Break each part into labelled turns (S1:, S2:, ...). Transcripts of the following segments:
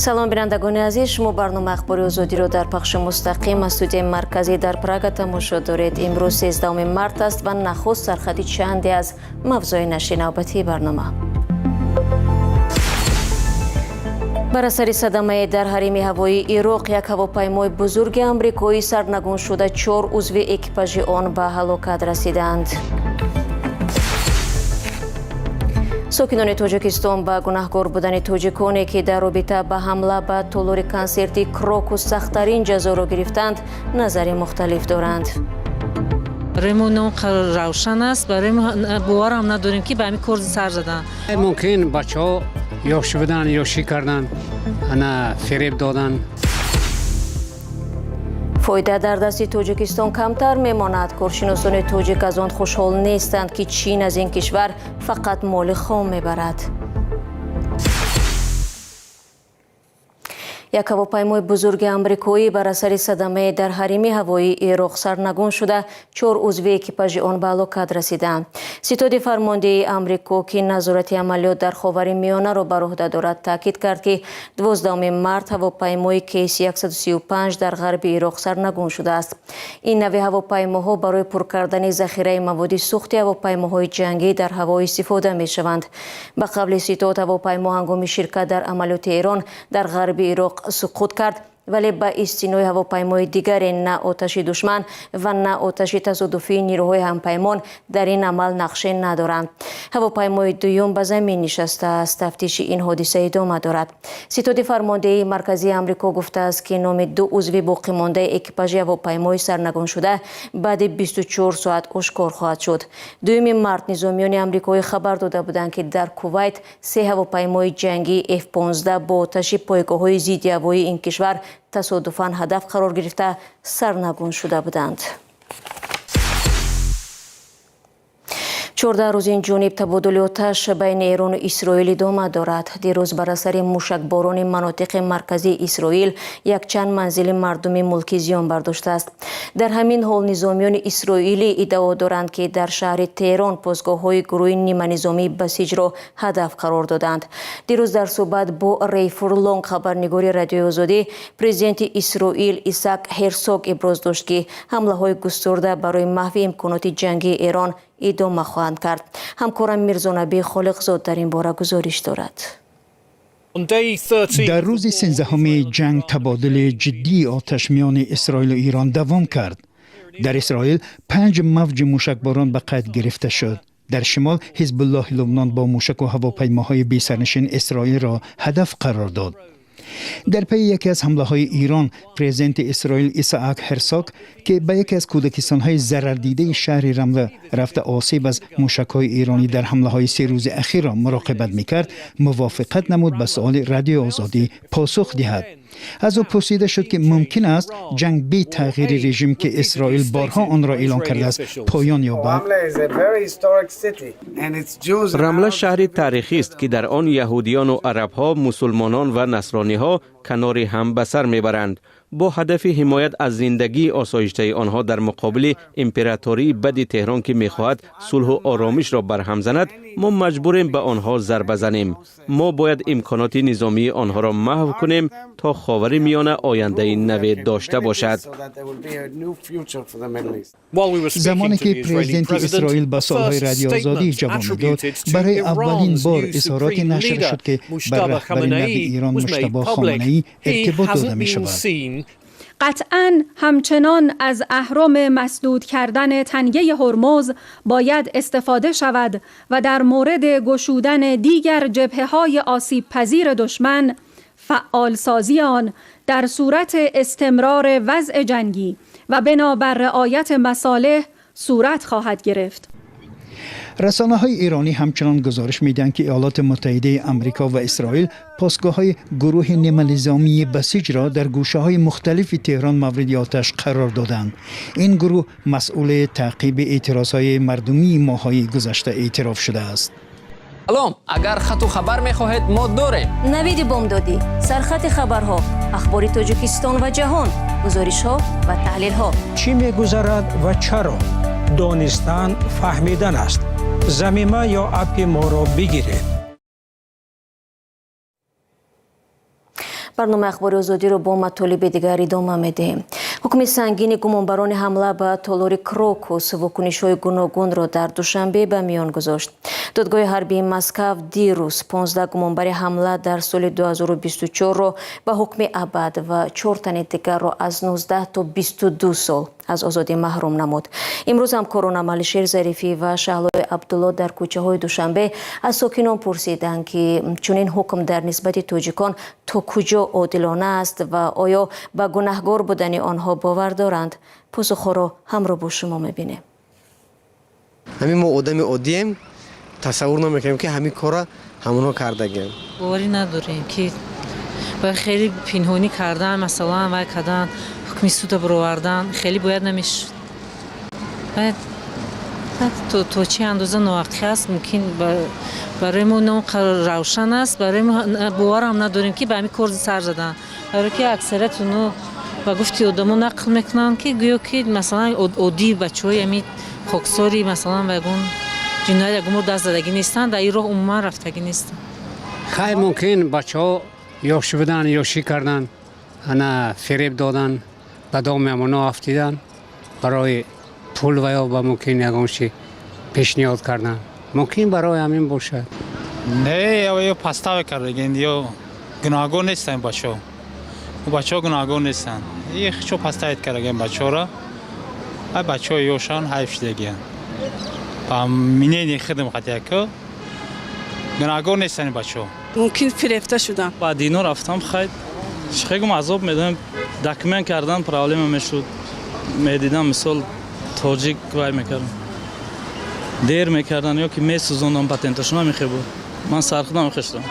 S1: Салом, бинандагони азиз. Шумо барномаи Ахбори Озодиро дар пахши мустақим аз студияи марказӣ дар Прага тамошо доред. Имрӯз 13 март аст ва нахуст сархати чанде аз мавзӯи нашри навбатии барнома. Бар асари садамае дар ҳарими ҳавоии Ироқ як ҳавопаймои бузурги амрикоӣ сарнагун шуда, чор узви экипажи он ба ҳалокат расиданд. Сокинони Тоҷикистон ба гунаҳкор будани тоҷиконе, ки дар робита ба ҳамла ба толори консерти Крокус сахттарин ҷазоро гирифтанд, назари мухталиф доранд.
S2: Барои мо ном равшан аст, барои мо боварам надорем, ки ба ҳамин кор сар заданд.
S3: Мумкин бачаҳо ёш буданд, ёшӣ карданд, ана фиреб доданд.
S1: Фоида дар дасти Тоҷикистон камтар мемонад. Коршиносони тоҷик аз он хушҳол нестанд, ки Чин аз ин кишвар фақат моли хом мебарад. Як ҳавопаймои бузурги амрикоӣ бар асари садамае дар ҳарими ҳавоии Ироқ сарнагун шуда, чор узви экипажи он ба ҳалокат расиданд. Ситоди фармондеҳии Амрико, ки назорати амалиёт дар Ховари Миёнаро бар уҳда дорад, таъкид кард, ки 12 март ҳавопаймои KC-135 дар ғарби Ироқ сарнагун шудааст. Ин нави ҳавопаймоҳо барои пур кардани захираи маводи сӯхти ҳавопаймоҳои ҷангӣ дар ҳаво истифода мешаванд. Ба қавли ситод, ҳавопаймо ҳангоми ширкат дар амалиёти Эрон дар ғарби Ироқ суқут кард, вале ба истинои ҳавопаймои дигаре на оташи душман ва на оташи тасодуфии нирӯҳои ҳампаймон дар ин амал нақше надоранд. Ҳавопаймои дуюм ба замин нишастааст. Тафтиши ин ҳодиса идома дорад. Ситоди фармондеҳии марказии Амрико гуфтааст, ки номи ду узви боқимондаи экипажи ҳавопаймои сарнагуншуда баъди 24 соат ошкор хоҳад шуд. 2 март низомиёни амрикоӣ хабар дода буданд, ки дар Кувайт се ҳавопаймои ҷангии F-15 бо оташи пойгоҳҳои зиддиҳавоии ин кишвар тасодуфан ҳадаф қарор гирифта, сарнагун шуда буданд. 14 рӯз ин ҷониб табодули оташ байни Эрону Исроил идома дорад. Дирӯз бар асари мушакборони манотиқи марказии Исроил якчанд манзили мардуми мулкӣ зиён бардоштааст. Дар ҳамин ҳол низомиёни исроилӣ иддао доранд, ки дар шаҳри Теҳрон посгоҳҳои гурӯҳи ниманизомии Басиҷро ҳадаф қарор доданд. Дирӯз дар суҳбат бо Рей Фурлонг, хабарнигори Радиои Озодӣ, президенти Исроил Исаак Ҳерсог иброз дошт, ки ҳамлаҳои густурда барои маҳви имконоти ҷангии Эрон идома хоҳанд кард. Ҳамкорам Мирзонаби Холиқзод дар ин бора гузориш дорад.
S4: Дар рӯзи 13-уми ҷанг табодули ҷиддии оташ миёни Исроилу Ирон давом кард. Дар Исроил панҷ мавҷи мушакборон ба қайд гирифта шуд. Дар шимол Ҳизбуллоҳи Лубнон бо мушаку ҳавопаймоҳои бесарнишин Исроилро ҳадаф қарор дод. Дар пайи яке аз ҳамлаҳои Ирон, президенти Исроил Исаак Ҳерсог, ки ба яке аз кӯдакистонҳои зарардидаи шаҳри Рамла рафта, осеб аз мушакҳои иронӣ дар ҳамлаҳои се рӯзи ахирро муроқибат мекард, мувофиқат намуд ба суоли Радиои Озодӣ посух диҳад. Аз ӯ пурсида шуд, ки мумкин аст ҷанг бе тағйири режим, ки Исроил борҳо онро эълон кардааст, поён ёбад.
S5: Рамла шаҳри таърихист, ки дар он яҳудиёну арабҳо, мусулмонон ва насрониҳо канори ҳам ба сар мебаранд. Бо ҳадафи ҳимоят аз зиндагии осоиштаи онҳо дар муқобили императории бади Теҳрон, ки мехоҳад сулҳу оромишро барҳам занад, мо маҷбурем ба онҳо зарба занем. Мо бояд имконоти низомии онҳоро маҳв кунем, то Ховари Миёна ояндаи наве дошта бошад.
S4: Замоне ки президенти Исроил ба суолҳои Радиои Озодӣ ҷавоб медод, барои аввалин бор изҳороте нашр шуд, ки ба раҳбари нави Ирон Муҷтабо Хоманаӣ иртибот дода мешавад.
S6: قطعا همچنان از اهرم مسدود کردن تنگه هرمز باید استفاده شود و در مورد گشودن دیگر جبهه های آسیب پذیر دشمن، فعال سازی آن در صورت استمرار وضع جنگی و بنابر رعایت مصالح صورت خواهد گرفت.
S4: رسانه های ایرانی همچنان گزارش میدهند که ایالات متحده امریکا و اسرائیل پاسگاه های گروه نیمه نظامی بسیج را در گوشه های مختلف تهران مورد آتش قرار دادند. این گروه مسئول تعقیب اعتراض های مردمی ماه‌های گذشته اعتراف شده است.
S7: Салом, агар хату хабар мехоҳед, мо дорем.
S1: Навиди бомдодӣ, сархати хабарҳо, ахбори Тоҷикистон ва ҷаҳон, гузоришҳо ва таҳлилҳо.
S8: Чӣ мегузарад ва чаро? Донистан фаҳмидан аст. Замима ё аппи моро бигиред.
S1: Барномаи Ахбори Озодиро бо матолиби дигар идома медиҳем. Ҳукми сангини гумонбарони ҳамла ба толори Крокус вокунишҳои гуногунро дар Душанбе ба миён гузошт. Додгоҳи ҳарбии Москав дирӯз 15 гумонбари ҳамла дар соли 2024-ро ба ҳукми абад ва чор тани дигарро аз 19 то 22 сол аз озодӣ маҳрум намуд. Имрӯз ҳамкорон Алишер Зарифӣ ва Шаҳлои Абдулло дар кӯчаҳои Душанбе аз сокинон пурсиданд, ки чунин ҳукм дар нисбати тоҷикон то куҷо одилона аст ва оё ба гунаҳгор будани онҳо бовар доранд. Посухҳоро ҳамроҳ бо шумо мебинем.
S9: Ҳамин мо одами оддием, тасаввур намекунем, ки ҳамин кора ҳамонҳо кардагиам.
S2: Боварӣ надорем, ки бояд хеле пинҳонӣ кардан, масалан, вай кардан, ҳукми суда баровардан хеле бояд намешуд. То чӣ андоза ноҳақӣ аст, мумкин барои мо на он қадр равшан аст. Барои мо боварам надорем, ки ба ҳамин кор сар задан, барое ки аксарияти оно ба гуфти одамо нақл мекунанд, ки гӯё ки, масалан, оддии бачаҳои ҳамин хоксори, масалан, ба ягон ҷиноят, ягон бор даст задагӣ нестанд, дар ин роҳ умуман рафтагӣ нестанд.
S3: Хай, мумкин бачаҳо ёш буданд, ёшӣ кардан, ана фиреб додан, ба доми ҳамоно афтидан, барои пул ва ё ба мумкин ягон чи пешниҳод кардан, мумкин барои ҳамин бошад.
S10: Не, ё подстава кардагин, ё гунаҳгор нестанд бачаҳо. Бачаҳо гунаҳгор нестанд. Чо подставить кардагин бачаҳоро? Ай бачаҳои ёшан ҳайф шудагиян. Ба мнении худам қатияко гунаҳгор нестанд бачаҳо.
S11: Мумкин фирефта шудам.
S12: Ба дино рафтам, хай, чихегум, азоб медодам, документ кардан проблема мешуд. Медидам, мисол, тоҷик вай мекардам, дер мекардан ё ки месӯзондам патенташон, мехе буд, ман сархудам мехештам.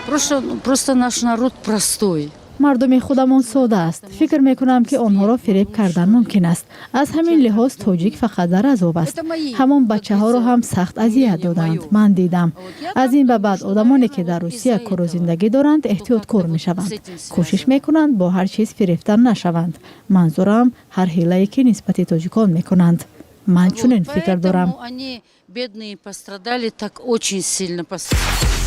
S13: Просто наш народ простой.
S14: Мардуми худамон сода аст. Фикр мекунам, ки онҳоро фиреб кардан мумкин аст. Аз ҳамин лиҳоз тоҷик фақат дар азоб аст. Ҳамон бачаҳоро ҳам сахт азият доданд, ман дидам. Аз ин ба баъд одамоне, ки дар Русия кору зиндагӣ доранд, эҳтиёткор мешаванд, кӯшиш мекунанд бо ҳар чиз фирефта нашаванд. Манзурам ҳар ҳилае, ки нисбати тоҷикон мекунанд. Ман чунин фикр дорам.
S13: Они бедные пострадали, так очень сильно пострадали.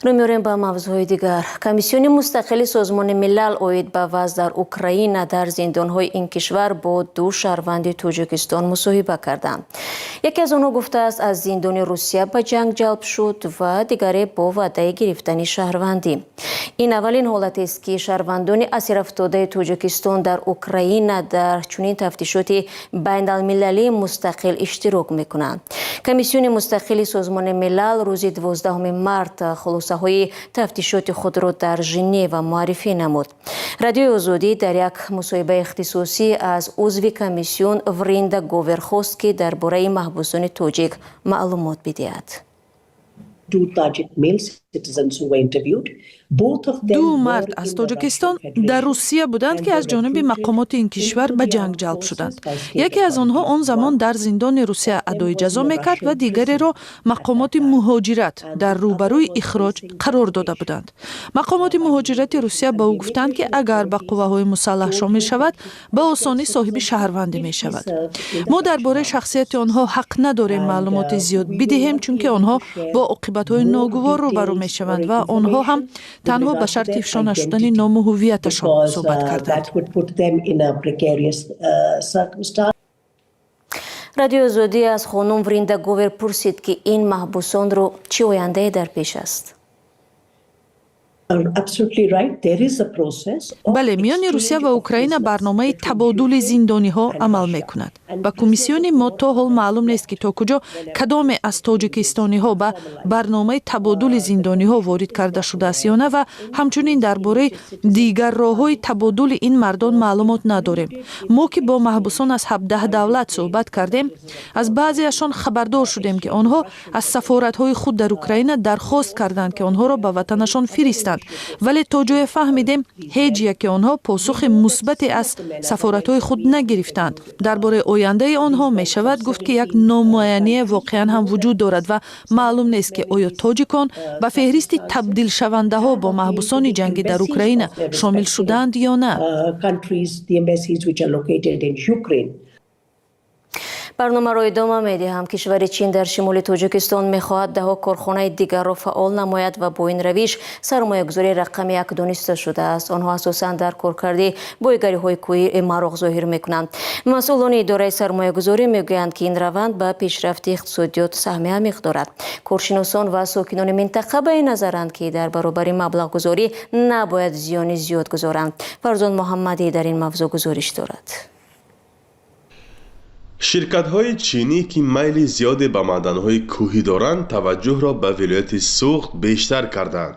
S1: Рӯ меорем ба мавзӯъҳои дигар. Комиссиони мустақили Созмони Милал оид ба вазъ дар Украина дар зиндонҳои ин кишвар бо ду шаҳрванди Тоҷикистон мусоҳиба карданд. Яке аз онҳо гуфтааст, аз зиндони Русия ба ҷанг ҷалб шуд ва дигаре бо ваъдаи гирифтани шаҳрвандӣ. Ин аввалин ҳолатест, ки шаҳрвандони асирафтодаи Тоҷикистон дар Украина дар чунин тафтишоти байналмилалии мустақил иштирок мекунанд. Комиссиони мустақили Созмони Милал рӯзи 12 март хулосаҳои тафтишоти худро дар Женева муаррифӣ намуд. Радиои Озодӣ дар як мусоҳибаи ихтисосӣ аз узви комиссион Вринда Говер хост, ки дар бораи маҳбусони тоҷик маълумот бидиҳад.
S11: Ду мард аз Тоҷикистон дар Русия буданд, ки аз ҷониби мақомоти ин кишвар ба ҷанг ҷалб шуданд. Яке аз онҳо он замон дар зиндони Русия адои ҷазо мекард ва дигареро мақомоти муҳоҷират дар рӯбарӯи ихроҷ қарор дода буданд. Мақомоти муҳоҷирати Русия ба ӯ гуфтанд, ки агар ба қувваҳои мусаллаҳ шомил шавад, ба осонӣ соҳиби шаҳрвандӣ мешавад. Мо дар бораи шахсияти онҳо ҳақ надорем маълумоти зиёд бидиҳем, чунки онҳо бо оқибатҳои ногувор рӯбарӯ мешаванд ва онҳо ҳам танҳо ба шарти ифшо нашудани ному ҳуввияташон суҳбат карданд.
S1: Радиои Озодӣ аз хонум Вринда Говер пурсид, ки ин маҳбусонро чӣ ояндае дар пеш аст.
S11: Бале, миёни Русия ва Украина барномаи табодули зиндониҳо амал мекунад. Ба комиссиони мо то ҳол маълум нест, ки то куҷо кадоме аз тоҷикистониҳо ба барномаи табодули зиндониҳо ворид карда шудааст ё на, ва ҳамчунин дар бораи дигар роҳҳои табодули ин мардон маълумот надорем. Мо, ки бо маҳбусон аз 17 давлат суҳбат кардем, аз баъзеашон хабардор шудем, ки онҳо аз сафоратҳои худ дар Украина дархост карданд, ки онҳоро ба ватанашон фиристанд, вале то ҷое фаҳмидем, ҳеҷ яке онҳо посухи мусбате аз сафоратҳои худ нагирифтанд. Дар бораи ояндаи онҳо мешавад гуфт, ки як номуайяние воқеан ҳам вуҷуд дорад ва маълум нест, ки оё тоҷикон ба феҳристи табдилшавандаҳо бо маҳбусони ҷангӣ дар Украина шомил шудаанд ё на.
S1: Барномаро идома медиҳам. Кишвари Чин дар шимоли Тоҷикистон мехоҳад даҳо корхонаи дигарро фаъол намояд ва бо ин равиш сармоягузории рақами як дониста шудааст. Онҳо асосан дар коркарди боигариҳои кӯҳӣ мароқ зоҳир мекунанд. Масъулони идораи сармоягузорӣ мегӯянд, ки ин раванд ба пешрафти иқтисодиёт саҳми амиқ дорад. Коршиносон ва сокинони минтақа ба ин назаранд, ки дар баробари маблағгузорӣ набояд зиёни зиёд гузоранд. Фарзон Муҳаммадӣ дар ин мавзӯъ гузориш дорад.
S15: Ширкатҳои чинӣ, ки майли зиёде ба маъданҳои кӯҳӣ доранд, таваҷҷӯҳро ба вилояти Суғд бештар кардаанд.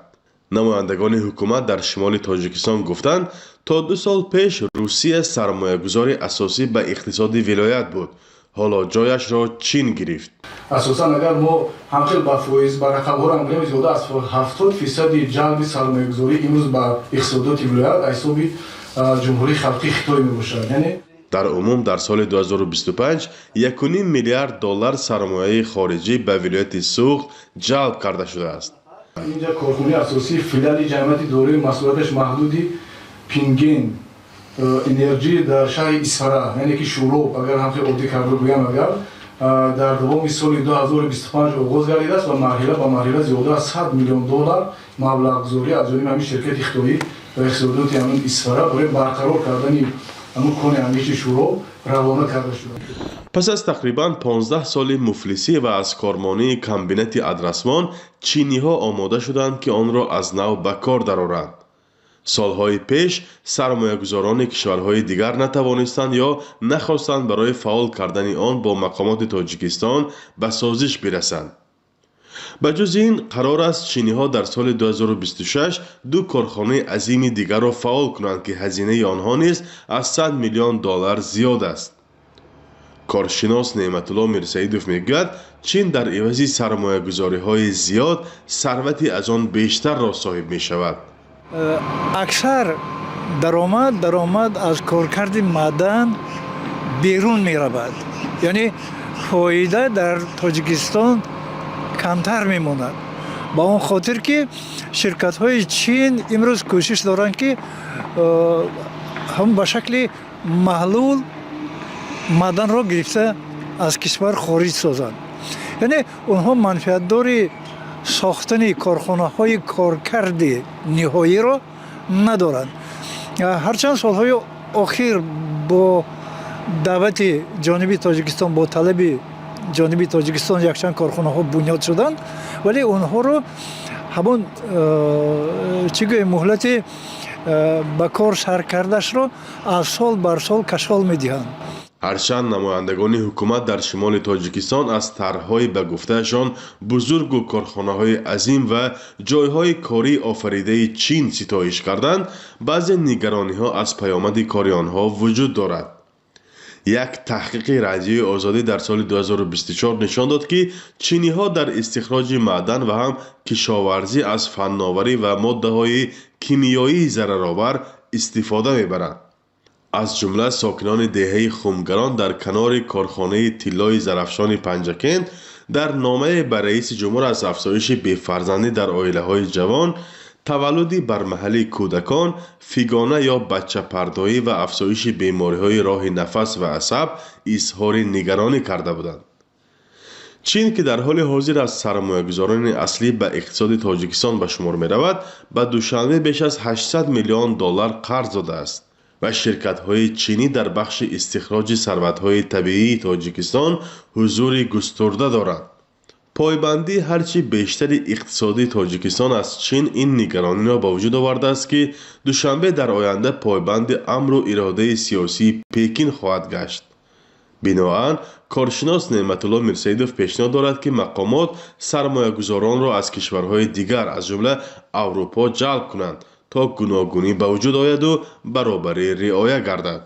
S15: Намояндагони ҳукумат дар шимоли Тоҷикистон гуфтанд, то 2 сол пеш Русия сармоягузори асосӣ ба иқтисоди вилоят буд, ҳоло ҷояшро Чин гирифт.
S16: Асосан агар мо ҳамхел ба фоиз, ба рақамҳоро гирем, зиёда аз 70 фисади ҷалби сармоягузорӣ имрӯз ба иқтисодиёти вилоят аз ҳисоби Ҷумҳурии Халқии Хитой мебошад, яъне
S15: Дар умум дар соли 2025 1,5 миллиард доллар сармояи хориҷӣ ба вилояти Суғд ҷалб карда шудааст.
S16: Инҷа корхонаи асосии филиали ҷамъияти дорои масъулияташ маҳдуди Пинген Энерҷи дар шаҳри Исфара, яъне ки Шӯроб, агар ҳамхел оддӣ карда гӯям, агар дар давоми соли 2025 оғоз гардидааст ва марҳила ба марҳила зиёда аз 100 миллион доллар маблағгузорӣ аз ҷониби ҳамин ширкати хитоӣ ба иқтисодиёти ҳамин Исфара барои барқарор кардани ҳамун кони ангишти Шӯроб равона карда шуда.
S15: Пас аз тақрибан 15 соли муфлисӣ ва аз кормонии комбинати адрасмон, чиниҳо омода шуданд, ки онро аз нав ба кор дароранд. Солҳои пеш сармоягузорони кишварҳои дигар натавонистанд ё нахостанд барои фаъол кардани он бо мақомоти Тоҷикистон ба созиш бирасанд. Ба ҷуз ин, қарор аст чиниҳо дар соли 2026 ду корхонаи азими дигарро фаъол кунанд, ки ҳазинаи онҳо низ аз 100 миллион доллар зиёд аст. Коршинос Неъматулло Мирсаидов мегӯяд, Чин дар ивази сармоягузориҳои зиёд сарвати аз он бештарро соҳиб мешавад.
S17: Аксар даромад аз коркарди маъдан берун меравад, яъне фоида дар Тоҷикистон камтар мемонад, ба он хотир ки ширкатҳои Чин имрӯз кӯшиш доранд, ки ҳам ба шакли маҳлул маъданро гирифта аз кишвар хориҷ созанд. Яъне онҳо манфиатдори сохтани корхонаҳои коркарди ниҳоиро надоранд. Ҳарчанд солҳои охир бо даъвати ҷониби Тоҷикистон, бо талаби ҷониби Тоҷикистон якчанд корхонаҳо бунёд шуданд, вале онҳоро ҳамон чӣ гӯем, муҳлати ба кор сар кардашро аз сол бар сол кашол медиҳанд.
S15: Ҳарчанд намояндагони ҳукумат дар шимоли Тоҷикистон аз тарҳҳои ба гуфтаашон бузургу корхонаҳои азим ва ҷойҳои кории офаридаи Чин ситоиш карданд, баъзе нигарониҳо аз паёмади кори онҳо вуҷуд дорад. Як таҳқиқи Радиои Озодӣ дар соли 2024 нишон дод, ки чиниҳо дар истихроҷи маъдан ва ҳам кишоварзӣ аз фанноварӣ ва моддаҳои кимиёии зараровар истифода мебаранд. Аз ҷумла сокинони деҳаи Хумгарон дар канори корхонаи тиллои Зарафшони Панҷакент дар номае ба раиси ҷумҳур аз афзоиши бефарзандӣ дар оилаҳои ҷавон, таваллуди бармаҳали кӯдакон, фигона ё бачапардоӣ ва афзоиши бемориҳои роҳи нафас ва асаб изҳори нигаронӣ карда буданд. Чин, ки дар ҳоли ҳозир аз сармоягузорони аслӣ ба иқтисоди Тоҷикистон ба шумор меравад, ба Душанбе беш аз 800 миллион доллар қарз додааст ва ширкатҳои чинӣ дар бахши истихроҷи сарватҳои табиии Тоҷикистон ҳузури густурда доранд. Пойбандӣ ҳарчи бештари иқтисодии Тоҷикистон аз Чин ин нигарониро ба вуҷуд овардааст, ки Душанбе дар оянда пойбанди амру иродаи сиёсии Пекин хоҳад гашт. Биноан коршинос Неъматулло Мирсаидов пешниҳод дорад, ки мақомот сармоягузоронро аз кишварҳои дигар, аз ҷумла Аврупо, ҷалб кунанд, то гуногунӣ ба вуҷуд ояду баробарӣ риоя гардад.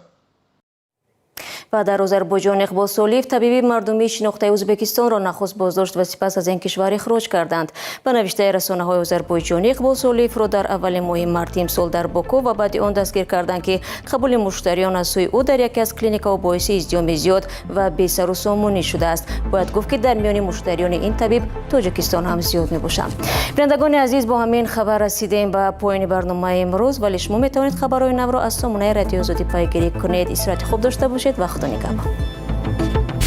S1: Ва дар Озарбойҷон Иқбол Солиев, табиби мардумии шинохтаи Ӯзбекистонро нахуст боздошт ва сипас аз ин кишвар ихроҷ карданд. Ба навиштаи расонаҳои озарбойҷонӣ, Иқбол Солиевро дар аввали моҳи марти имсол дар Боку ва баъди он дастгир карданд, ки қабули муштариён аз сӯи ӯ дар яке аз клиникаҳо боиси издиҳоми зиёд ва бесару сомонӣ шудааст. Бояд гуфт, ки дар миёни муштариёни ин табиб Тоҷикистон ҳам зиёд мебошанд. Бинандагони азиз, бо ҳамин хабар расидем ба поёни барномаи имрӯз, вале шумо метавонед хабарҳои навро аз сомонаи Радиои Озодӣ пайгирӣ кунед. Истироҳати хуб дошта бошед ва Худо нигаҳбон.